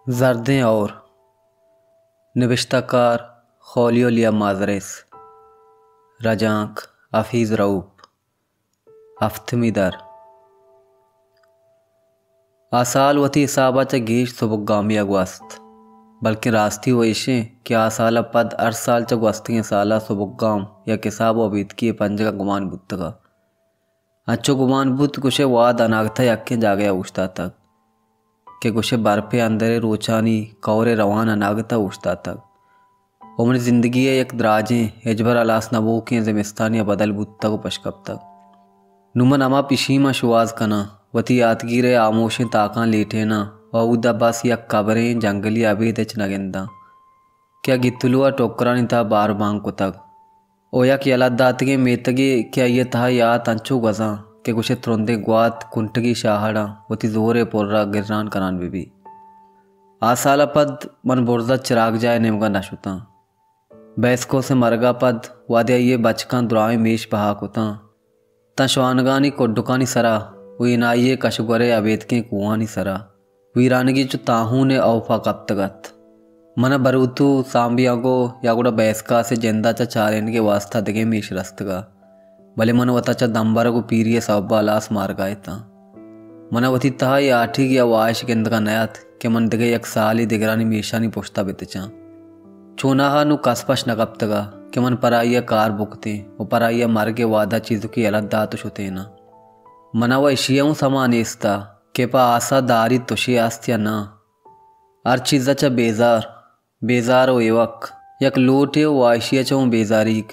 زردیں ہئور۔ نبشتہ کار: خولیولیا مازریس۔ رجانک: حفیظ رؤف۔ ہفتمی در۔ آ سال وتی حساب ءَ چہ گیش سبکگامی ءَ گوست، بلکیں راستی و ایش اِنت کہ آ سال ءَ پد ہر سال چہ گوستگیں سال ءَ سبکگام یک حساب ءُ ابیتکی ءِ پنجگ ءَ گمان بوتگ ءُ انچو گمان بوت گوشئے وہد اناگت ءَ یکیں جاگہے ءَ اوشتاتگ کہ گوشئے برپ ءِ اندر ءِ روچانی کئور ءِ روان اناگت ءَ اوشتاتگ ءُ منی زندگی ءِ یک دراجیں، ہچبر ہلاس نہ بوؤکیں زمستانے ءَ بدل بوتگ ءُ پشکپتگ۔ نوں من ہما پشیم ءَ شوہاز کناں، وتی یاتگیر ءِ ہاموشیں تاکاں لیٹیناں ءُ اودا بس یک کبریں جنگلی ابید ہچ نہ گنداں کہ آ گتلو ءَ ٹکرانی تہا بار بانگ کتگ۔ ءُ یک یلہ داتگیں میتگے کہ آئی ءِ تہا یات انچو گوزاں کہ گوشئے ترندیں گوات کنٹگی شاہڑاں وتی زور ءِ پر ءَ گران کنان بہ بی۔ آ سال ءَ پد من برز ءَ چراگجاہ ءِ نیمگ ءَ نہ شتاں۔ بیسکوس ءِ مرگ ءَ پد وہدے آئی ءِ بچکاں دراہیں میش بہا کتاں، تاں شوانگانی کڈکانی سرا ءُ اینائی ءِ کش ءُ گور ءِ ابیتکیں کوہانی سرا ویرانگی چو تاہون ءِ اوپا کپتگ ات۔ من ءَ بروتو سامبیانگو یا گڑا بیسکاس ءِ جند ءَ چہ چارینگ ءِ واستا دگہ میش رستگ ات، بلے من وتا چہ دمبرگ ءُ پیری ءِ سوب ءَ ہلاس مارگ ءَ اتاں۔ من ءَ وتی تہا اے ہاٹیگ یا واہش گندگ ءَ نیات کہ من دگہ یک سالے دگرانی میشانی پشت ءَ بہ تچاں۔ چوناہا نوں کس پش نہ کپتگ ات کہ من پر آئی ءَ کار بکتیں ءُ پر آئی ءَ مرگ ءِ وہد ءَ چیزکے یلہ دات ءُ شتیناں۔ من ءَ و اشی ءَ اوں سما نیست ات کہ پہ آس ءَ داری تشے است یا ناں۔ ہر چیز ءَ چہ بیزار، بیزار ءُ ایوک، یک لوٹے ءُ واہشی ءَ چہ اوں بیزاریگ۔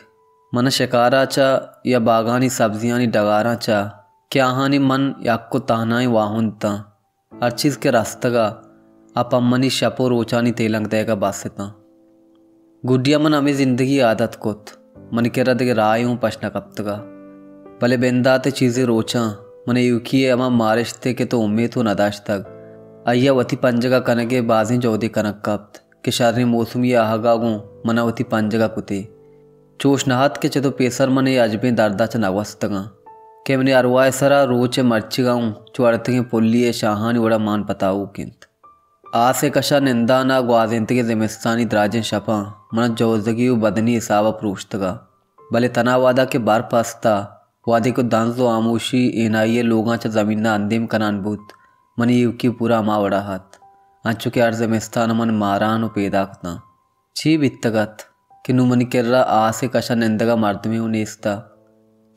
من ءَ شکار ءَ چہ یا باگانی سبزیانی ڈگاراں چہ کہ آہانی من یک ءُ تہنائیں واہند اتاں۔ ہر چیز کہ رستگ ات، آ پہ منی شپ ءُ روچانی تیلنگ دئیگ ءَ بس اتاں۔ گڈی ءَ من ہمے زندگی ءِ عادت کت۔ منی کرا دگہ راہے اوں پش نہ کپتگ ات۔ بلے بندات ءِ چیزے روچاں من ءَ ایوکی ءِ ہما مارشت ءِ کہ تو امیت ءَ نہ داشتگ، آئی ءَ وتی پنجگ ءَ کنگ ءِ بازیں جہدے کنگ کپت کہ شریں موسمی ءِ آہگ ءَ گوں من ءَ وتی پنجگ ءَ کتے۔ چوش نہ ات کہ چدو پیسر من اے عجبیں درد ءَ چہ نہ گوستگاں کہ منی ارواہ ءِ سرا روچ ءِ مرچیگ ءَ اوں چو اڑتگیں پلی ءِ شاہانی وڑا مان پتاؤک انت۔ آس ءِ کش ءَ نندان ءَ گوازینتگیں زمستانی دراجیں شپاں من ءَ جوزگی ءُ بدنی حساب ءَ پروشتگ ات، بلے تنا وہدا کہ برپ است ات، وہدے کہ دنز ءُ ہاموشی اینائی ءِ لوگاں چہ زمین ءَ اندیم کنان بوت، منی ایوکی پورا ہما وڑا ات، انچو کہ ہر زمستان ءَ من ماران ءُ پیداک اتاں۔ چی بیتگ ات کہ نوں منی کرا آس ءِ کش ءَ نندگ ءَ مردمے اوں نیست ات؟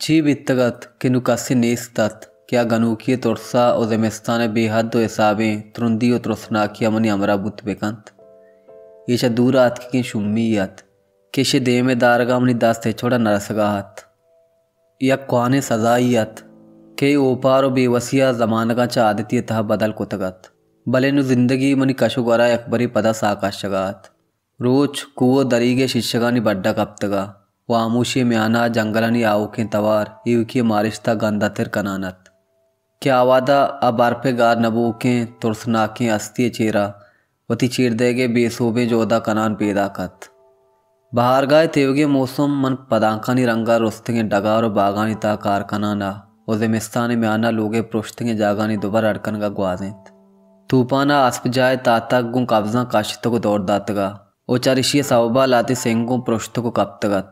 چی بیتگ ات کہ نوں کسے نیست ات کہ آ گنوکی ءِ ترس ءَ ءُ زمستان ءِ بے حد ءُ حسابیں ترندی ءُ ترسناکی ءَ منی ہمراہ بوت بہ کنت؟ اے چہ دور ءَ اتکگیں شومی ات کہ ایشی ءِ دیم ءَ دارگ ءَ منی دست ہچ وڑ ءَ نہ رسگ ءَ ات۔ یک کوہنیں سزائی ات کہ اے اوپار ءُ بے وسی ءَ زمانگاں چہ عادتی ءِ تہا بدل کتگ ات، بلے نوں زندگی منی کش ءُ گور ءَ یکبرے پدا ساہ کشگ ءَ ات۔ روچ کوہ ءُ دریگ ءِ شیشگانی بڈ ءَ کپتگ ات ءُ ہاموشی ءِ میان ءَ جنگلانی آؤکیں توار ایوکی ءِ مارشت ءَ گندتر کنان ات کہ آ وہد ءَ آ برپ ءِ گار نہ بوؤکیں ترسناکیں ہستی ءِ چیرا وتی چیر دئیگ ءِ بے سوبیں جہد ءَ کنان پیداک ات۔ بہارگاہ ءِ تیوگیں موسم من پدانکانی رنگ ءَ رستگیں ڈگار ءُ باگانی تہا کار کنان ءَ ءُ زمستان ءِ میان ءَ لوگ ءِ پرشتگیں جاگہانی دوبر اڈ کنگ ءَ گوازینت۔ توپان ءَ اسپجاہ ءِ تاتک گوں کبزاں کشتگ ءُ دور داتگ ات ءُ چریشی ءِ سوب ءَ لہتے سنگ گوں پرشتگ ءُ کپتگ ات۔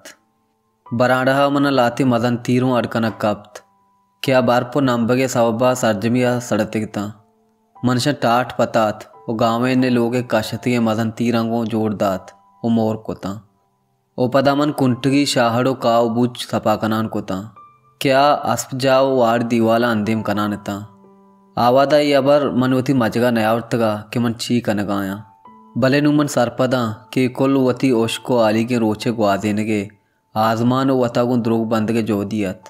براڑہ ءَ من ءَ لہتے مزن تیر اوں اڈ کنگ کپت کہ آ برپ ءُ نمبگ ءِ سوب ءَ سرجمی ءَ سڑتگ اتاں۔ من اشاں ٹاٹ پتات ءُ گاوین ءِ لوگ ءِ کشتگیں مزن تیراں گوں جوڑ دات ءُ مور کتاں۔ ءُ پدا من کنٹگی شاہڑ ءُ کاہ ءُ بوچ سپا کنان کتاں کہ آ اسپجاہ ءُ واڑ دیوالاں اندیم کنان اتاں۔ آ وہد ءَ اے ہبر من وتی مجگ ءَ نیاورتگ ات کہ من چی کنگ ءَ آں، بلے نوں من سرپد آں کہ اے کل وتی ہشک ءُ ہالیگیں روچ ءِ گوازینگ ءِ آزمان ءُ وتا گوں دروگ بندگ ءِ جہدی ات،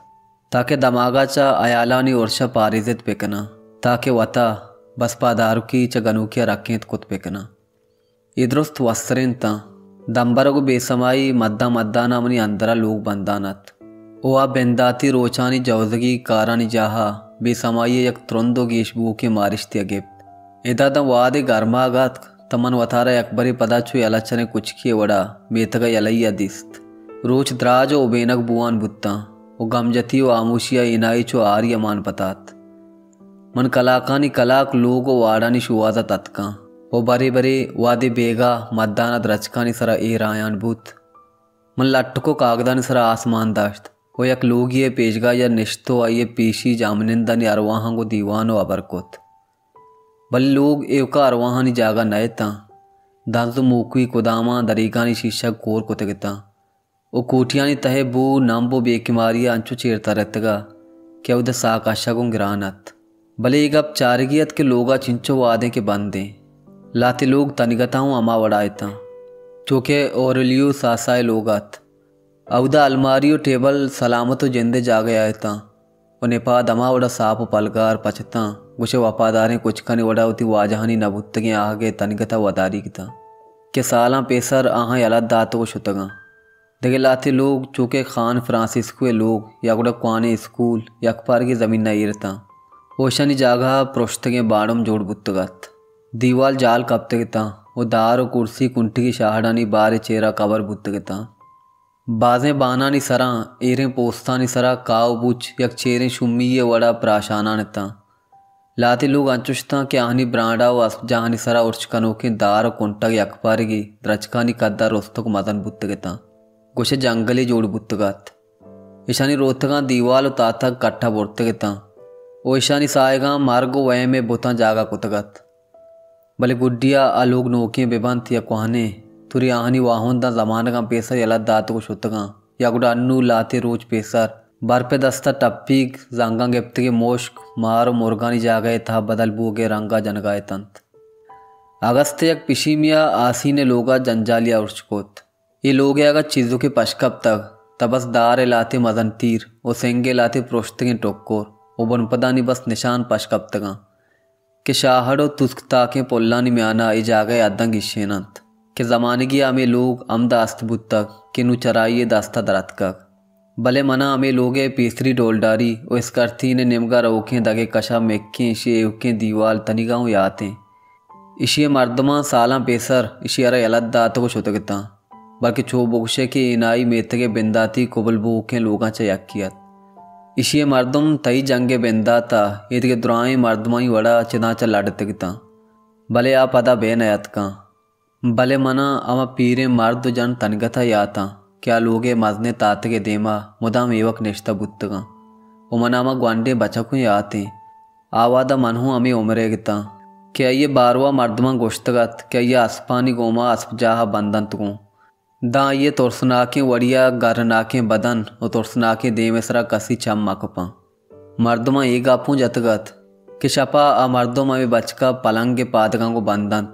تاکہ دماگ ءَ چہ ہیالانی ارش ءَ پاریزت بہ کناں، تاکہ وتا بس پادارکی چہ گنوکی ءَ رکینت کت بہ کناں۔ اے درست وسترینت آں۔ دمبرگ ءُ بے سمائی مدان مدان ءَ منی اندر ءَ لوگ بندان ات ءُ آ بنداتی روچانی جوزگی کارانی جاہ ءَ بے سمائی ءِ یک ترند ءُ گیش بوؤکیں مارشتے ءَ گپت۔ ادا داں وہدے گرماگ اتک تاں من وتارا یکبرے پدا چو یلہ چنیں کچکے ءِ وڑا میتگ ءَ یلہی ءَ دیست۔ روچ دراج ءُ ابینگ بوان بوتاں ءُ گمجتی ءُ ہاموشی ءَ اینائی چو آری ءَ مان پتات۔ من کلاکانی کلاک لوگ ءُ واڑانی شوہاز ءَ تتکاں۔ ءُ برے برے وہدے بیگاہ مدان ءَ درچکانی سرا ایر آیان بوت، من لٹک ءُ کاگدانی سرا آس مان داشت ءُ یک لوگی ءِ پیشگاہی ءَ نشت ءُ آئی ءِ پیشی جاہمنندانی ارواہاں گوں دیوان ءُ ہبر کت۔ بلے لوگ ایوکا ارواہانی جاگہ نہ اتاں۔ دنز ءُ موکوئی کداماں دریگانی شیشگ کور کتگ اتاں ءُ کوٹیانی تہ ءِ بو، نمب ءُ بے کماری ءَ انچو چیر ترتگ ات کہ اود ءَ ساہ کشگ اوں گران ات۔ بلے اے گپ چارگی ات کہ لوگ ءَ چنچو وہدیں کہ بندیں۔ لہتے لوگ تنیگتا اوں ہما وڑا اتاں، چو کہ اوریلیو ساسا ءِ لوگ ات۔ اودا الماری ءُ ٹیبل سلامت ءُ جندے جاگہ ءَ اتاں ءُ نپاد ہما وڑا ساپ ءُ پلگار پچ اتاں، گوشئے وپاداریں کچکانی وڑا وتی واجہانی نہ بوتگیں آہگ ءِ تنیگتا وداریگ اتاں کہ سالاں پیسر آہاں یلہ داتگ ءُ شتگاں۔ دگہ لہتے لوگ چو کہ خان فرانسیسکو ءِ لوگ یا گڑا کوہنیں اسکول یکپارگی زمین ءَ ایر اتاں ءُ اشانی جاگہ ءَ پرشتگیں باڑم جوڑ بوتگ ات۔ دیوال جال کپتگ اتاں ءُ دار ءُ کرسی کنٹگی شاہڑانی بار ءِ چیرا کبر بوتگ اتاں۔ بازیں بانانی سراں، ایریں پوستانی سرا کاہ ءُ بوچ یک چیریں شومی ءِ وڑا پراشانان اتاں۔ لہتے لوگ انچش اتاں کہ آہانی برانڈا ءُ اسپ جاہانی سرا ارش کنوکیں دار ءُ کنٹگ یکپارگی درچکانی کد ءَ رستگ ءُ مزن بوتگ اتاں۔ گوشئے جنگلے جوڑ بوتگ ات۔ اشانی روتگاں دیوال ءُ تاتگ کٹا برتگ اتاں ءُ اشانی ساہگاں مرگ ءُ ویم ءِ بتاں جاگہ کتگ ات۔ بلے گڈی ءَ آ لوگ نوکیں بہ بنت یا کوہنیں، توری آہانی واہنداں زمانگاں پیسر یلہ داتگ ءُ شتگاں، یا گڈا انوں لہتے روچ پیسر برپ ءِ دست ءَ ٹپیگ، زنگاں گپتگیں مشک، مار ءُ مرگانی جاگہ ءِ تہا بدل بوگ ءِ رنگ ءَ جنگا اتنت۔ اگست ءِ یک پشیمی ءَ آسین ءِ لوگ ءَ جنجالی ءَ ارش کت۔ اے لوگ ءَ اگاں چیزوکے پش کپتگ، تہ بس دار ءِ لہتے مزن تیر ءُ سنگ ءِ لہتے پرشتگیں ٹکر ءُ بنپدانی بس نشان پش کپتگاں کہ شاہڑ ءُ تسک تاکیں پلانی میان ءَ اے جاگہ ءِ حداں گیشین انت کہ زمانگی ءَ ہمے لوگ ہمدا است بوتگ کہ نوں چرائی ءِ دست ءَ در اتکگ۔ بلے من ءَ ہمے لوگ ءِ پیسری ڈولڈاری ءُ اسکرتین ءِ نیمگ ءَ روکیں دگہ کش ءَ مکیں ایشی ءِ ایوکیں دیوال تنیگا اوں یات ایں۔ ایشی ءِ مردماں سالاں پیسر ایشی ءَ را یلہ داتگ ءُ شتگ اتاں، بلکیں چو بگوش ئے کہ اینائی میتگ ءِ بنداتی کبل بوؤکیں لوگاں چہ یکے ات۔ ایشی ءِ مردم تئی جنگ ءِ بندات ءَ ایدگہ درائیں مردمانی وڑا چداں چہ لڈتگ اتاں، بلے آ پدا بہ نیاتکاں۔ بلے من ءَ ہما پیریں مرد ءُ جن تنیگت ءَ یات آں کہ آ لوگ ءِ مزنیں تاتک ءِ دیم ءَ مدام ایوک نشتہ بوتگاں ءُ من ءَ ہما گونڈیں بچک اوں یات ایں۔ آ وہد ءَ من ہوں ہمے عمر ئیگ اتاں کہ آئی ءِ باروا مردماں گوشتگ ات کہ آئی ءَ اسپانی گوما اسپجاہ ءَ بند انت گوں۔ داں آئی ءِ ترسناکیں وڑی ءَ گرناکیں بدن ءُ ترسناکیں دیم ءِ سرا کسی چم مہ کپاں۔ مردماں اے گپ اوں جتگ ات کہ شپ ءَ آ مردم ہمے بچک ءَ پلنگ ءِ پادگاں گوں بند انت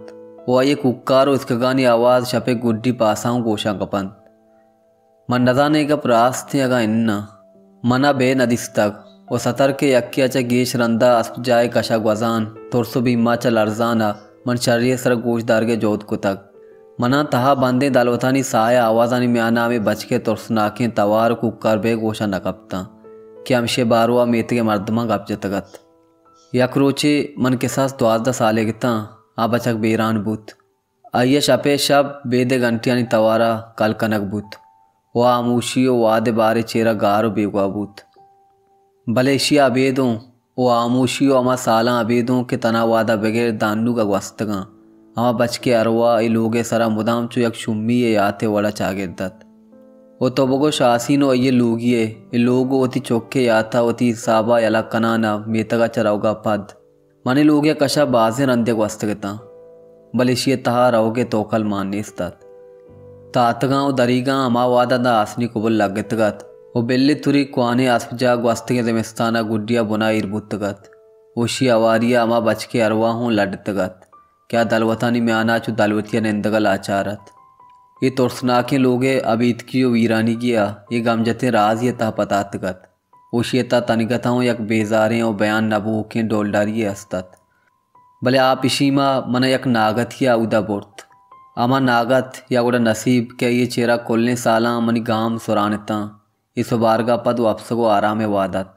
ءُ آئی ءِ کوکار ءُ اسکگانی آواز شپ ءِ گڈی پاسا اوں گوشاں کپنت۔ من نزاناں اے گپ راست ایں اگاں اناں۔ من ءَ بے نہ دیستگ ءُ ستر کہ یکے ءَ چہ گیش رند ءَ اسپجاہ ءِ کش ءَ گوزان، ترس ءُ بیم ءَ چہ لرزان ءَ من شری ءِ سرا گوش دارگ ءِ جہد کتگ۔ من ءَ تہا بندیں دلوتانی ساہ ءِ آوازانی میان ءَ ہمے بچک ءِ ترسناکیں توار ءُ کوکار بے گوشاں نہ کپتاں کہ ہمشی ءِ باروا میتگ ءِ مردماں گپ جتگ ات۔ یک روچے من کساس دوازدہ سالیگ اتاں، آ بچک بیران بوت۔ آئی ءَ شپ ءِ شپ بیدے گھنٹیانی توار ءَ کل کنگ بوت ءُ آ ہاموشی ءُ وہد ءِ بار ءِ چیرا گار ءُ بیگواہ بوت۔ بلے ایشی ءَ ابید اوں ءُ ہاموشی ءُ ہما سالاں ابید اوں کہ تنا وہد ءَ بگر داں انوگ ءَ گوستگاں، ہما بچک ءِ ارواہ اے لوگ ءِ سرا مدام چو یک شومی ءِ یات ءِ وڑا چاگرد ات۔ ءُ تو بگوش آسین ءُ آئی ءِ لوگی ءِ، اے لوگ ءُ وتی چک ءِ یات ءَ وتی حساب ءَ یلہ کنان ءَ میتگ ءَ چہ روگ ءَ پد من اے لوگ ءِ کش ءَ بازیں رندے ءَ گوستگ اتاں، بلے ایشی ءِ تہا روگ ءِ توکل مان نیست ات۔ تاتگاں ءُ دریگاں ہما وہد ءَ داں آسنی کبل لگتگ ات ءُ بلے توری کوہنیں اسپجاہ گوستگیں زمستان ءَ گڈی ءَ بن ءَ ایر بوتگ ات ءُ ایشی ءِ ہواری ءَ ہما بچک ءِ ارواہ اوں لڈتگ ات کہ آ دلوتانی میان ءَ چو دلوتی ءَ نندگ ءَ لاچار ات۔ اے ترسناکیں لوگ ءِ ابیتکی ءُ ویرانیگی ءَ اے گمجتیں رازے ءِ تہا پتاتگ ات۔ ءُ ایشی ءِ تہا تنیگت ءَ اوں یک بیزاریں ءُ بیان نہ بوؤکیں ڈولڈاری یے است ات۔ بلے آ پشیما من ءَ یک ناگتے ءَ اودا برت۔ ہما ناگت یا گڑا نصیب کہ آئی ءِ چیرا کلیں سالاں منی گام سران اتاں، اے سبارگ ءَ پد وپسگ ءُ آرام ءِ وہد ات۔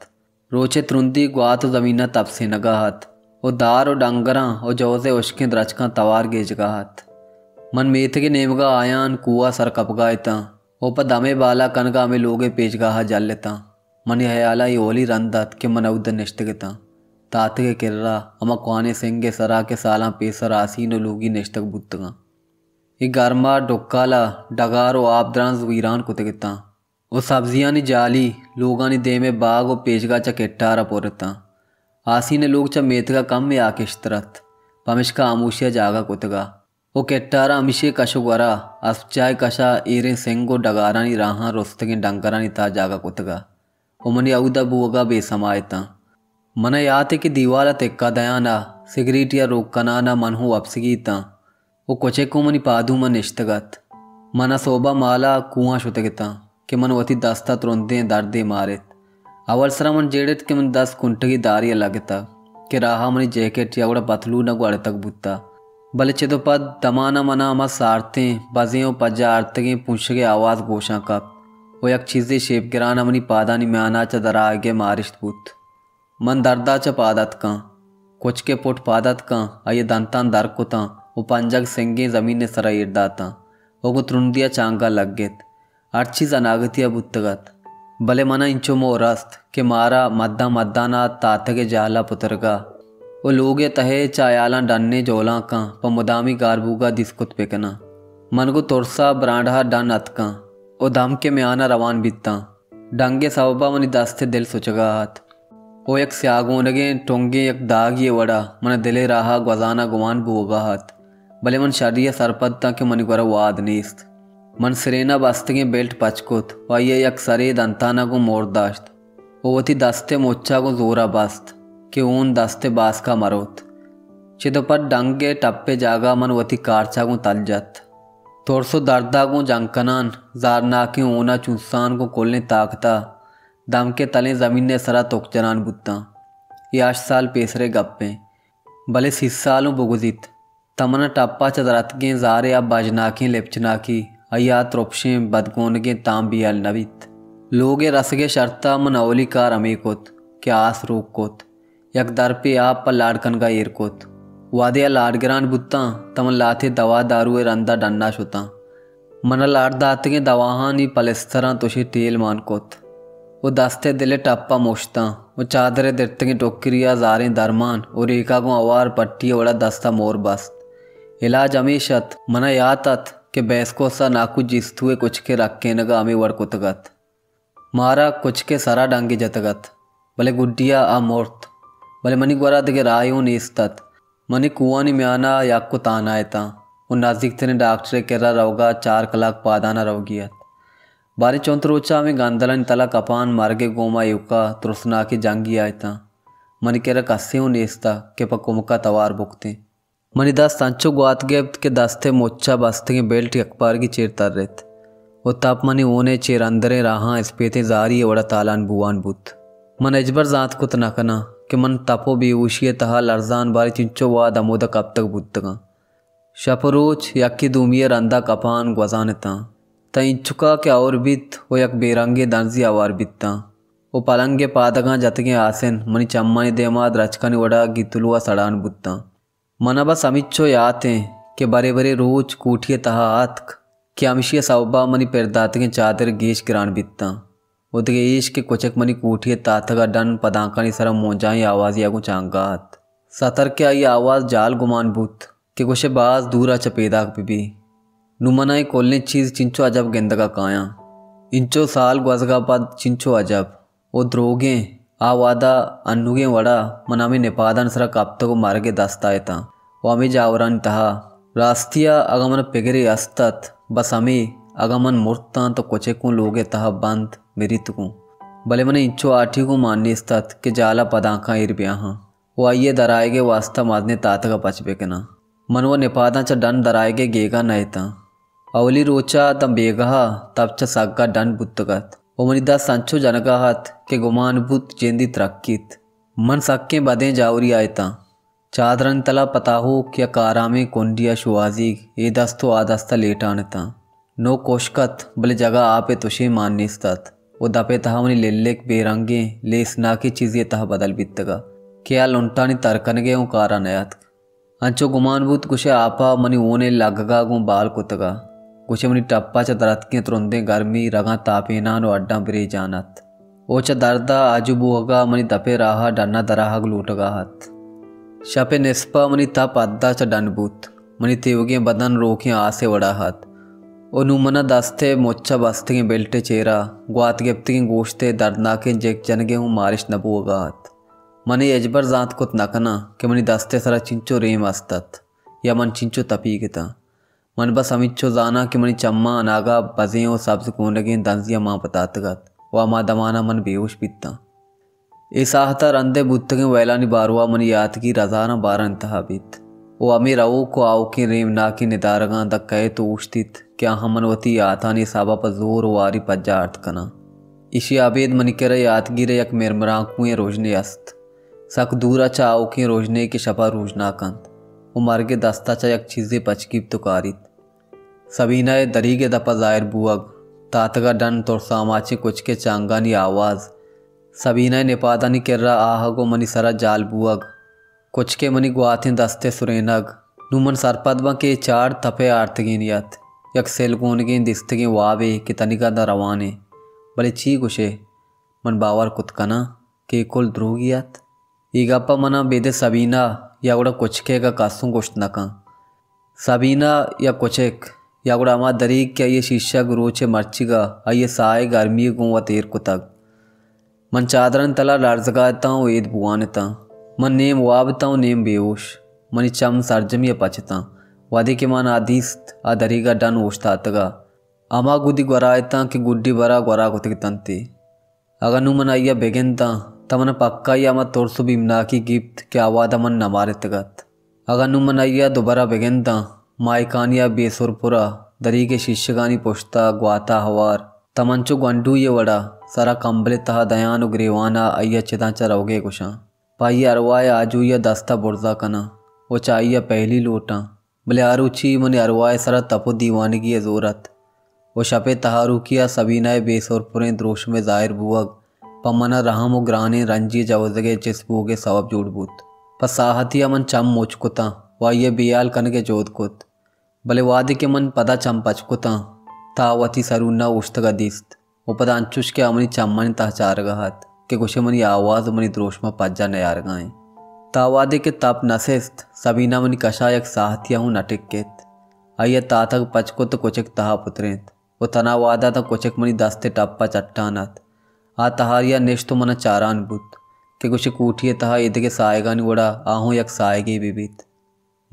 روچ ءِ ترندی گوات ءُ زمین ءَ تپسینگ ءَ ات ءُ دار ءُ ڈنگراں ءُ جوز ءِ ہشکیں درچکاں توار گیجگ ءَ ات۔ من میتگ ءِ نیمگ ءَ آیان کوہ ءَ سر کپگ ءَ اتاں۔ ءُ پہ دمے بالا کنگ ءَ ہمے لوگ ءِ پیشگاہ ءَ جل اتاں۔ منی ہیال ءَ اے اولی رند ات کہ من اود ءَ نشتگ اتاں۔ تاتگ ءِ کرا، ہما کوہنیں سنگ ءِ سرا کہ سالاں پیسر آسین ءُ لوگی نشتگ بوتگاں۔ اے گرما ڈکال ءَ ڈگار ءُ آبدرانز ویران کتگ اتاں ءُ سبزیانی جالی لوگانی دیم ءِ باگ ءُ پیشگاہ چہ کٹار ءَ پر اتاں۔ آسین ءِ لوگ چہ میتگ ءَ کمے آ کشتر ات، پمشکا ہاموشی ءَ جاگہ کتگ ءَ۔ ءُ کٹار ءَ ہمیشی کش ءُ گورا اسپچاہ ءِ کش ءَ ایریں سنگ ءُ ڈگارانی راہاں رستگیں ڈنگرانی تہا جاگہ کتگ ءَ ءُ منی اودا بوگ ءَ بے سما اتاں۔ من ءَ یات اِنت کہ دیوال ءَ تکہ دیان ءَ، سگریٹے ءَ روک کنان ءَ من ہوں وپسگی اتاں ءُ کچک ہوں منی پادوم ءَ نشتگ ات۔ من ءَ سہب ءَ مال ءَ کوہاں شتگ اتاں کہ من وتی دست ءَ ترندیں دردے مارت۔ اول سرا من جیڑت کہ منی دست کنٹگی دارے ءَ لگتگ کہ راہ ءَ منی جیکٹ یا گڑا پتلون ءَ گوں اڑتگ بوتگ۔ بلے چد ءُ پد دمان ءَ من ءَ ہما سارتیں، بزیں ءُ پجا آرتگیں پونشگ ءِ آواز گوشاں کپت ءُ یک چیزے شیپ گران ءَ منی پادانی میان ءَ چہ در آیگ ءِ مارشت بوت۔ من درد ءَ چہ پاد اتکاں۔ کچک ءِ پٹ پاد اتکاں، آئی ءَ دنتان در کتاں ءُ پنجگ سنگیں زمین ءِ سرا ایر داتاں ءُ گوں ترندی ءَ چانگا لگت۔ ہر چیز اناگتی ءَ بوتگ ات، بلے من ءَ انچو مور است کہ مارا مدان مدان ءَ تاتگ ءِ جہل ءَ پترگ ءَ ءُ لوگ ءِ تہ ءَ چہ ہیالاں ڈنیں جولانکاں پہ مدامی گار بوگ ءَ دیست کت بہ کناں۔ من گوں ترس ءَ برانڈہ ءَ ڈن اتکاں ءُ دمک ءِ میان ءَ روان بیتاں۔ ڈنگ ءِ سبب ءَ منی دست ءِ دل سچگ ءَ ات ءُ یک سیاگونگیں ٹنگیں یک داگی ءِ وڑا من ءَ دل ءِ راہ ءَ گوزان ءَ گمان بوگ ءَ ات، بلے من شری ءَ سرپد اتاں کہ منی گورا واد نیست۔ من سرین ءَ بستگیں بیلٹ پچ کت ءُ آئی ءَ یک سرے دنتان ءَ گوں مور داشت ءُ وتی دست ءِ مچ ءَ گوں زور ءَ بست کہ ہون دست ءِ باسک ءَ مہ روت۔ چد ءُ پد ڈنگ ءِ ٹپ ءِ جاگہ ءَ من وتی کارچ ءَ گوں تل جت۔ ترس ءُ درد ءَ گوں جنگ کنان، زہرناکیں ہون ءَ چونسان گوں کلیں تاکت ءَ دمک ءِ تلیں زمین ءِ سرا تک جنان بوتاں۔ اے ہشت سال پیسر ءِ گپ اِنت، بلے سی سال اوں بگوزیت، تاں من ءَ ٹپ ءَ چہ دراتکگیں زہر ءِ آ بژناکیں لپچناکی، آئی ءِ آ ترپشیں بدگونگیں تام بیال نہ بیت۔ لوگ ءِ رسگ ءِ شرط ءَ من اولی کار ہمے کت کہ آس روک کت۔ یک درپے آپ پہ لاڈ کنگ ءَ ایر کت۔ وہدے آ لاڈ گران بوتاں، تاں من لہتے دوا دارو ءِ رند ءَ ڈن ءَ شتاں۔ من ءَ لاڈ داتگیں دواہانی پلستراں تشے ٹیل مان کت ءُ دست ءِ دل ءِ ٹپ ءَ مشتاں ءُ چادر ءِ درتگیں ٹکری ءَ زاریں درمان ءُ ریکا گوں ہوار پٹی ءِ وڑا دست ءَ مور بست۔ علاج ہمیش ات، من ءَ یات ات کہ بیسکوس ءَ ناکو جیستو ءِ کچک ءِ رکینگ ءَ ہمے وڑ کتگ ات۔ مارا کچک ءِ سرا ڈنگے جتگ ات، بلے گڈی ءَ آ مرت۔ بلے منی گورا دگہ راہے اوں نیست ات۔ منی کوہانی میان ءَ یک ءُ تہنا اتاں ءُ نزیک تریں ڈاکٹر ءِ کرا روگ ءَ چار کلاک پادان ءَ روگی ات۔ باریں چنت روچ ءَ ہمے گندلانی تل ءَ کپان مرگ ءِ گوما ایوک ءَ ترسناکیں جنگے ءَ اتاں۔ منی کرا کسے اوں نیست ات کہ پہ کمک ءَ توار بکتیں۔ منی دست انچو گوات گپت کہ دست ءِ مچ ءَ بستگیں بیلٹ یکپارگی چیر ترت ءُ تپ منی ہون ءِ چیر اندریں راہاں اسپیتیں زاری ءِ وڑا تالان بوان بوت۔ من ہچبر زانت کت نہ کناں کہ من تپ ءُ بے ہوشی ءِ تہا لرزان باریں چنچو وہد ہمودا کپتگ بوتگاں۔ شپ ءُ روچ یکے دومی ءِ رندا کپان گوزان اتاں، تاں اینچکا کہ ہئور بیت ءُ یک بے رنگیں دنزے ہوار بیتاں ءُ پلنگ ءِ پادگاں جتگیں آسن منی چمانی دیما درچکانی وڑا گیتلو ءَ سڑان بوتاں۔ من ءَ بس ہمینچو یات اِنت کہ برے برے روچ کوٹی ءِ تہا اتک کہ ہمشی ءِ سوب ءَ منی پر داتگیں چادر گیش گران بیتاں ءُ دگہ ایش کہ کچک منی کوٹی ءِ تاتگ ءَ ڈن پدانکانی سرا مونجائیں آوازے ءَ گوں چانگا ات۔ ستر کہ آئی ءِ آواز جہل گمان بوت کہ گوشئے باز دور ءَ چہ پیداک بہ بی۔ نوں من ءَ اے کلیں چیز چنچو عجب گندگ ءَ کایاں۔ انچو سال گوزگ ءَ پد چنچو عجب۔ او دروگیں، آ وہد ءَ انوگیں وڑ ءَ من ہمے نپادانی سرا کپتگ ءُ مرگ ءِ دست ءَ اتاں ءُ ہمے جاورانی تہا۔ راستی ءَ اگاں من ءَ پگرے است ات، بس ہمے، اگاں من مرتاں تو کچک اوں لوگ ءِ تہا بند مریتگ اوں۔ بلے من ءَ اینچو ہاٹی گوں مان نیست ات کہ جہل ءَ پدانکاں ایر بیاہاں ءُ آئی ءِ درآیگ ءِ واستا مزنیں تاتگ ءَ پچ بکناں۔ من وَ نپاداں چہ ڈن درآیگ ءِ گیگ ءَ نہ اتاں۔ اولی روچ ءَ داں بیگاہ ءَ تب چہ سگ ءَ ڈن بوتگ ات ءُ منی دست انچو جنگ ءَ ات کہ گمان بوت جندی ترکیت۔ من سکیں بدیں جاوری ءَ اتاں۔ چادرانی تل ءَ پتاہوک یک آرامیں کنڈے ءَ شوہازیگ اے دست ءُ آ دست ءَ لیٹان اتاں۔ نوک ہشک ات، بلے جاگہ آپ ءِ تشے مان نیست ات ءُ دپ ءِ تہا منی للک بے رنگیں لیسناکیں چیزے ءِ تہا بدل بیتگ ات کہ آ لنٹانی تر کنگ ءِ اوں کار ءَ نیاتک۔ انچو گمان بوت گوشئے آپ ءَ منی ہون ءِ لگگ ءَ گوں بال کتگ ءَ، گوشئے منی ٹپ ءَ چہ دراتکیں ترندیں گرمی رگاں تاپینان ءُ ہڈاں بریجان ات۔ او چہ درد ءَ آجو بوہگ ءَ منی دپ ءِ راہ ءَ ڈن ءَ در آہگ لوٹگ ءَ اَت۔ شپ ءِ نصپ ءَ منی تپ حد ءَ چہ ڈن بوت۔ منی تیوگیں بدن روکیں آس ءِ وڑ ءَ اَت۔ او نوں من ءَ دست ءِ مچ ءَ بستگیں بیلٹ ءِ چیرا گوات گپتگیں گوشت ءِ دردناکیں جک جنگ ءِ ہوں مارشت نہ بوہگ ءَ اَت۔ من اے ہچبر زانت کت نہ کناں کہ منی دست ءِ سرا چنچو ریم است اَت یا من چنچو تپیگ اتاں۔ من بس ہمینچو زاناں کہ منی چماں اناگہ بزیں و سبز گونگیں دنزے ءَ مان پتاتگ اَت و ہما دمان ءَ من بے ہوش بیتاں۔ اے ساہت ءَ رند ءَ بوتگیں ویلانی باروا منی یاتگیر ہزاراں باراں انتہا بیت و ہمے رئوک و آؤکیں ریمناکیں ندارگاں داں کئیت و اوشتیت کہ آہاں من وتی یاتانی حساب ءَ پہ زور و واری پجا آرت کناں۔ ایشی ءَ ابید منی کرا یاتگیر ءِ یک مرمرانکوئیں رژنے است، سک دور ءَ چہ آؤکیں رژنے کہ شپ ءَ روژنا کنت و مرگ ءِ دست ءَ چہ یک چیزے پچ گیپت و کاریت۔ سبینہ ءِ دریگ ءِ دپ ءَ زاہر بوہگ، تاتگ ءَ ڈن، ترس آماچیں کچک ءِ چانگانی آواز، سبینہ ءِ نپادانی کرا آہگ و منی سرا جال بوہگ، کچک ءِ منی گواتیں دست ءِ سرینگ۔ نوں من سرپد باں کہ اے چاڑ تپ ءِ آرتگینی اَت، یک سیل گونگیں دیستگیں وابے کہ تنیگا داں روان ایں۔ بلے چی گوشئے؟ من باور کت کناں کہ اے کل دروگی اَت؟ اے گپ ءَ من ءَ بیدے سبینہ یا گڑا کچک ءَ کسوں گوشت نہ کنت۔ سبینہ یا کچک یا گڑا ہما دریگ کہ آئی ءِ شیشگ روچ ءِ مرچیگ ءَ آئی ءِ ساہگ ءِ گرمی ءَ گوں وت ایر کتگ۔ من چادرانی تل ءَ لرزگ ءَ اتاں و اید بوان اتاں۔ من نیم واب اتاں و نیم بے ہوش۔ منی چم سرجمی ءَ پچ اتاں۔ وہدے کہ من آ دیست، آ دریگ ءَ ڈن اوشتاتگ ءَ ہما گدی گورا اتاں کہ گڈی برا گورا کتگ اتنت۔ اگاں نوں من آئی ءَ بہ گنداں، تاں من ءَ پکائی ءَ ہما ترس و بیمناکی گیپت کہ آ وہد ءَ من نہ مارتگ اَت۔ اگاں نوں من آئی ءَ دوبرہ بہ گنداں، ماہکانی ءَ بے سرپر ءَ دریگ ءِ شیشگانی پشت ءَ گوات ءَ ہوار، تاں من چو گونڈوے ءِ وڑ ءَ سر ءَ کمبل ءِ تہا دیان و گریوان ءَ آئی ءَ چداں چہ روگ ءِ گوشاں۔ پہ آئی ءِ ارواہ ءِ آجوئی ءَ دست ءَ برز ءَ کناں و چہ آئی ءَ پہلی لوٹاں۔ بلے آ روچی منی ارواہ ءِ سر ءَ تپ و دیوانگی ءِ زور اَت و شپ ءِ تہاروکی ءَ سبینہ ءِ بے سرپریں دروشم ءِ زاہر بوہگ پہ من ءَ رحم و گرانیں رنجے جوزگ ءِ چست بوگ ءِ سوب جوڑ بوت۔ پہ ساہتے ءَ من چم مچ کتاں و آئی ءِ بے ہیال کنگ ءِ جہد کت۔ بلے وہدے کہ من پدا چم پچ کتاں، تاں آ وتی سرون ءَ اوشتگ ءَ دیست و پدا انچوش کہ آ منی چمانی تہا چارگ ءَ اَت کہ گوشئے منی آواز و منی دروشم ءَ پجا نیارگ ءَ اِنت۔ تاں وہدے کہ تپ نہ سست، سبینہ منی کش ءَ یک ساہتے ءَ ہوں نہ ٹکت۔ آئی ءَ تاتگ پچ کت و کچک تہا پترینت و تنا وہد ءَ داں کچک منی دست ءِ ٹپ ءَ چٹان اَت۔ آ تہاری ءَ نشت و من ءَ چاران بوت کہ گوشئے کوٹی ءِ تہا ایدگہ ساہگانی وڑ ءَ آ ہوں یک ساہگے بہ بیت۔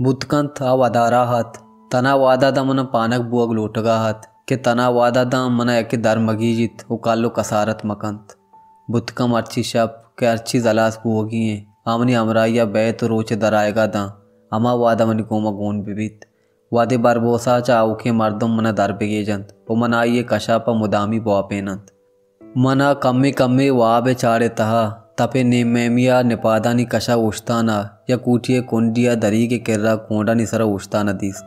بوت کنت آ ودارا اَت۔ تنا وہد ءَ داں من ءَ پانگ بوہگ لوٹگ ءَ اَت کہ تنا وہد ءَ داں من ءَ یکے در مگیجیت و کل و کسارت مکنت۔ بوت کنت مرچی شپ کہ ہرچیز ہلاس بوہگی ایں، آ منی ہمراہی ءَ بئیت و روچ ءِ در آیگ ءَ داں ہما وہد ءَ منی گوما گون بہ بیت۔ وہدے بربوسا چہ آؤکیں مردم من ءَ در بگیجنت و من آئی ءِ کش ءَ پہ مدامی بواپیننت۔ من ءَ کمے کمے واب ءِ چاڑ ءِ تہا تپ ءِ نیم میمی ءَ نپادانی کش ءَ اوشتان ءَ یا کوٹی ءِ کنڈی ءَ دریگ ءِ کرا کونڈانی سرا اوشتان ءَ دیست۔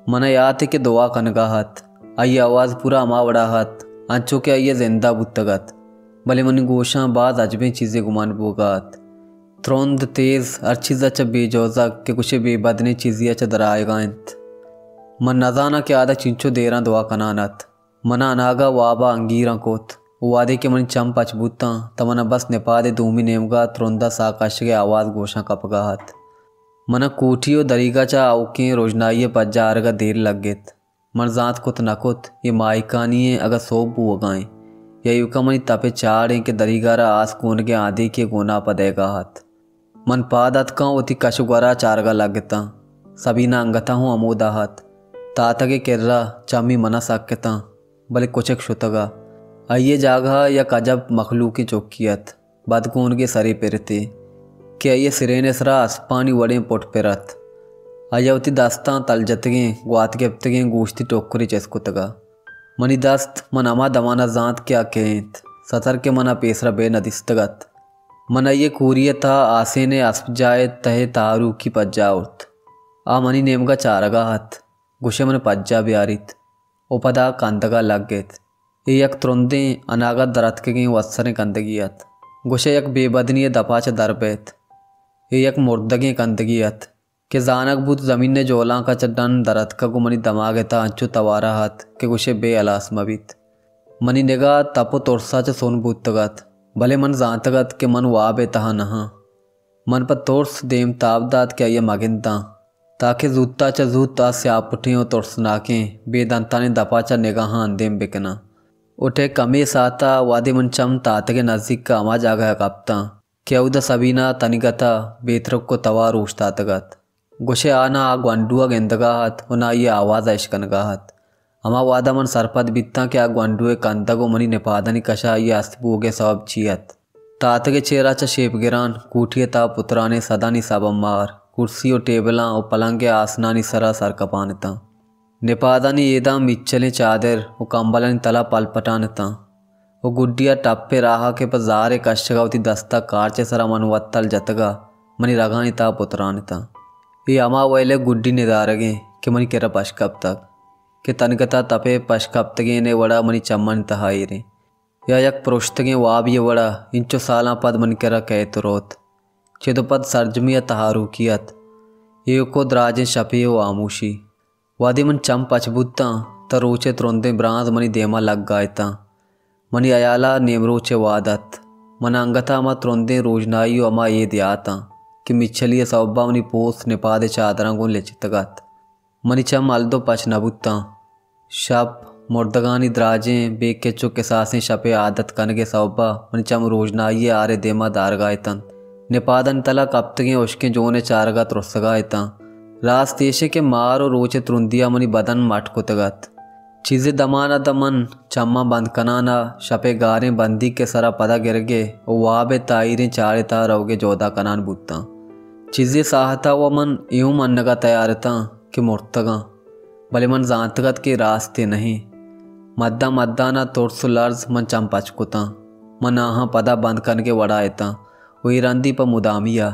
من ءَ یات اِنت کہ دعا کنگ ءَ اَت۔ آئی ءِ آواز پورا ہما وڑا اَت، انچو کہ آئی ءَ زندہ بوتگ اَت، بلے منی گوشاں باز عجبیں چیزے گمان بوگ ءَ اَت۔ ترند، تیز، ہر چیز ءَ چہ بے جوزگ کہ گوشے بے بدنیں چیزے ءَ چہ در آیگ ءَ اِنت۔ من نزاناں کہ آ داں چنچو دیراں دعا کنان اَت۔ من ءَ اناگہ واب ءَ انگیراں کت و وہدے کہ منی چم پچ بوتاں، تاں من ءَ بس نپاد ءِ دومی نیمگ ءَ ترند ءَ ساہ کشگ ءِ آواز گوشاں کپگ ءَ اَت۔ من ءَ کوٹی و دریگ ءَ چہ آؤکیں رژنائی ءِ پجا آرگ ءَ دیر لگت۔ من زانت کت نہ کت اے ماہکانی ایں، اگاں سہب بوہگ ءَ ایں، یا ایوکا منی تپ ءِ چاڑ ایں کہ دریگ ءَ را آس گونگ ءِ آدینکے گوناپ ءَ دئیگ ءَ اَت۔ من پاد اتکاں، وتی کش ءُ گور ءَ چارگ ءَ لگتاں۔ سبینہ انگت ءَ ہوں ہمودا اَت۔ تاتگ ءِ کرا چمی من ءَ سک اتاں، بلے کچک شتگ ءَ۔ آئی ءِ جاگہ ءَ یک عجب مخلوقیں چکے اَت۔ بدگونگیں سرے پرتے کہ آئی ءِ سرین ءِ سرا اسپانی وڑیں پٹ پر اَت۔ آئی ءَ وتی دستاں تل جتگیں، گوات گپتگیں گوشتی ٹکرے چست کتگ ءَ۔ منی دست، من ہما دمان ءَ زانت کہ آ کئے اِنت، ستر کہ من ءَ پیسرا بئے نہ دیستگ اَت۔ من آئی ءِ کوری ءِ تہا آسین ءِ اسپجاہ ءِ تہ ءَ تہاروکی پجا آورت۔ آ منی نیمگ ءَ چارگ ءَ اَت، گوشئے من ءَ پجا بیاریت۔ ءُ پدا کندگ ءَ لگ ات۔ اے یک ترندیں، اناگت دراتکگیں وتسریں کندگے ات۔ گوشئے یک بے بدنی ءِ دپ ءَ چہ در بئیت۔ اے یک مردگیں کندگے ات کہ زانگ بوت زمین ءِ جولانک ءَ چہ ڈن دراتکگ ءُ منی دماگ ءِ تہا انچو توار ءَ ات کہ گوشئے بے ہلاس مہ بیت۔ منی نگاہ تپ ءُ ترس ءَ چہ سن بوتگ اَت، بلے من زانتگ اَت کہ من واب ءِ تہا نہ آں۔ من پہ ترس دیم تاب دات کہ آئی ءَ مہ گنداں، تاکہ زوت ءَ چہ زوت آ سیاہ پٹیں ءُ ترسناکیں بے دنتانیں دپ ءَ چہ نگاہاں اندیم بہ کناں۔ ءُ ٹھیک ہمے ساعت ءَ وہدے من چم تاتگ ءِ نزیک ءَ ہما جاگہ ءَ کپتاں کہ اودا سبینہ تنیگت ءَ بے ترک ءُ توار اوشتاتگ اَت۔ گوشئے آ نہ آ گونڈو ءَ گندگ ءَ اَت ءُ نہ آئی ءِ آواز ءَ اشکنگ ءَ اَت۔ ہما وہد ءَ من سرپد بیتاں کہ آ گونڈو ءِ کندگ ءُ منی نپادانی کش ءَ آئی ءِ است بوگ ءِ سوب چی اَت۔ تاتگ ءِ چیر ءَ چہ شیپ گران کوٹی ءِ تہا پترانیں سدانی سبمار، کرسی ءُ ٹیبلاں ءُ پلنگ ءِ آسنانی سرا سر کپان اتاں۔ نپادانی ایداں مچلیں چادر ءُ کمبلانی تل ءَ پل پٹان اتاں ءُ گڈی ءَ ٹپ ءِ راہ ءَ کہ پہ زار ءِ کشگ ءَ وتی دست ءَ کارچ ءِ سرا من وتل جتگ ءَ منی رگانی تہا پتران اتاں۔ اے ہما ویل ءِ گڈی ندارگ اِنت کہ منی کرا پش کپتگ کہ تنیگت ءَ تپ ءِ پش کپتگین ءِ وڑا منی چمانی تہا ایر اِنت، یا یک پرشتگیں وابے ءِ وڑا انچو سالاں پد منی کرا کئیت ءُ روت۔ چد ءُ پد سرجمی ءَ تہاروکی اَت۔ ایوک ءُ دراجیں شپے ءُ ہاموشی۔ وہدے من چم پچ بوتاں، تہ روچ ءِ ترندیں برانز منی دیم ءَ لگا اتاں۔ منی ہیال ءَ نیمروچ ءِ وہد اَت۔ من انگت ءَ ہما ترندیں روژنائی ءُ ہما اید یات آں کہ مچلی ءِ سوب ءَ منی پوست نپاد ءِ چادراں گوں لچتگ اَت۔ منی چم ہلد ءُ پچ نہ بوتاں۔ شپ، مردگانی دراجیں، بے کچ ءُ کساسیں شپ ءِ عادت کنگ ءِ سوب ءَ منی چم روژنائی ءِ ہار ءِ دیم ءَ دارگ ءَ اتنت۔ نپادانی تل ءَ کپتگیں ہشکیں جون ءِ چارگ ءَ ترسگ ءَ اتاں۔ راست ایش اِنت کہ مار ءُ روچ ءِ ترندی ءَ منی بدن مٹ کتگ اَت۔ چیزے دمان ءَ داں من چماں بند کنان ءَ شپ ءِ گاریں بندیک ءِ سرا پدا گرگ ءِ ءُ واب ءِ تاہیریں چاڑ ءِ تہا روگ ءِ جہد ءَ کنان بوتاں۔ چیزے ساہت ءَ وَ من اے ہم منگ ءَ تیار اتاں کہ مرتگاں، بلے من زانتگ اَت کہ اے راستے نہ اِنت۔ مدان مدان ءَ ترس ءُ لرز من چم پچ کتاں۔ من آہاں پدا بند کنگ ءِ وڑا اتاں ءُ اے رندی پہ مدامی ءَ۔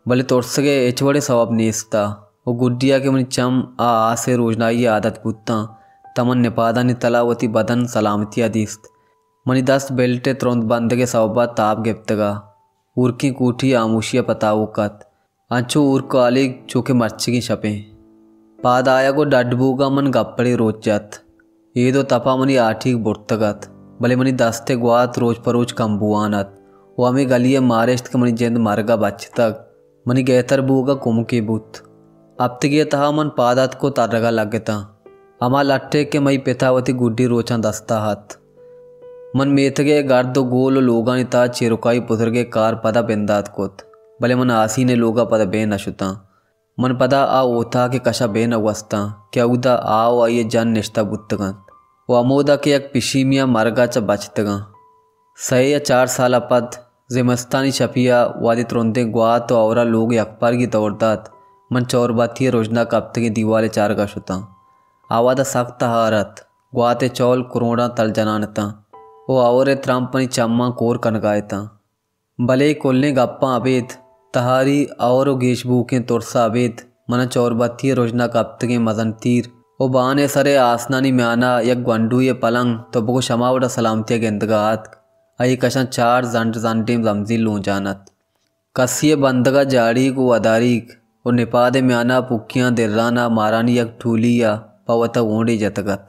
بلے ترسگ ءِ ہچ وڑیں سوب نیست اَت ءُ گڈی ءَ کہ منی چم آ آس ءِ روژنائی ءِ عادت بوتاں، تہ من نپادانی تل ءَ وتی بدن سلامتی ءَ دیست۔ منی دست بیلٹ ءِ ترند بندگ ءِ سوب ءَ تاب گپتگ اَت۔ ہورکیں کوٹی ہاموشی ءَ پہ تاوک اَت۔ انچو ہورک ءُ ہالیگ چو کہ مرچیگیں شپیں۔ پاد آیگ ءُ ڈڈ بوگ ءَ من گپڑے روچ جت۔ اید ءُ تپ ءَ منی ہاٹیگ برتگ اَت، بلے منی دست ءِ گوات روچ پہ روچ کم بوان اَت ءُ ہمے گلی ءِ مارشت کہ منی جند مرگ ءَ بچتگ، منی گہتر بوگ ءَ کمکے بوت۔ ہپتگے ءِ تہا من پاد اتک ءُ ترگ ءَ لگتاں۔ ہما لٹے کہ مئی پت ءَ وتی گڈی روچاں دست ءَ اَت۔ من میتگ ءِ گرد ءُ گول ءُ لوگانی تہا چیرکائی پترگ ءِ کار پدا بندات کت، بلے من آسین ءِ لوگ ءَ پدا بے نہ شتاں۔ من پدا آ اوتاک ءِ کش ءَ بے نہ گوستاں کہ اودا آ ءُ آئی ءِ جن نشتہ بوتگ اَنت ءُ ہمودا کہ یک پشیمی ءَ مرگ ءَ چہ بچتگ آں۔ سئے یا چار سال ءَ پد زمستانی شپی ءَ وہدے ترندیں گوات ءُ ہئور ءَ لوگ یکپارگی دور دات، من چورباتی ءِ رژنا کپتگیں دیوال ءِ چارگ ءَ شتاں۔ آ وہد ءَ سک تہار اَت، گوات ءِ چول کروڑاں تل جنان اتاں ءُ ہئور ءِ ترمپ منی چماں کور کنگ ءَ اتاں۔ بلے اے کلیں گپاں ابید، تہاری، ہئور ءُ گیش بوکیں ترس ءَ ابید، من ءَ چوربتی ءِ رژنا کپتگیں مزن تیر ءُ بان ءِ سر ءِ آسنانی میان ءَ یک گونڈوے ءِ پلنگ تو بگوش ہما وڑ ءَ سلامتی ءَ گندگ ءَ آتک۔ آئی ءِ کشاں چار زنڈ زنڈیں زمزیل لونجان اَت۔ کسی ءِ بندگ ءَ جاڑیگ ءُ وداریگ ءُ نپاد ءِ میان ءَ پکیاں دران ءَ مارانی یک ٹولی ءَ پہ وت ءَ گونڈے جتگ اَت۔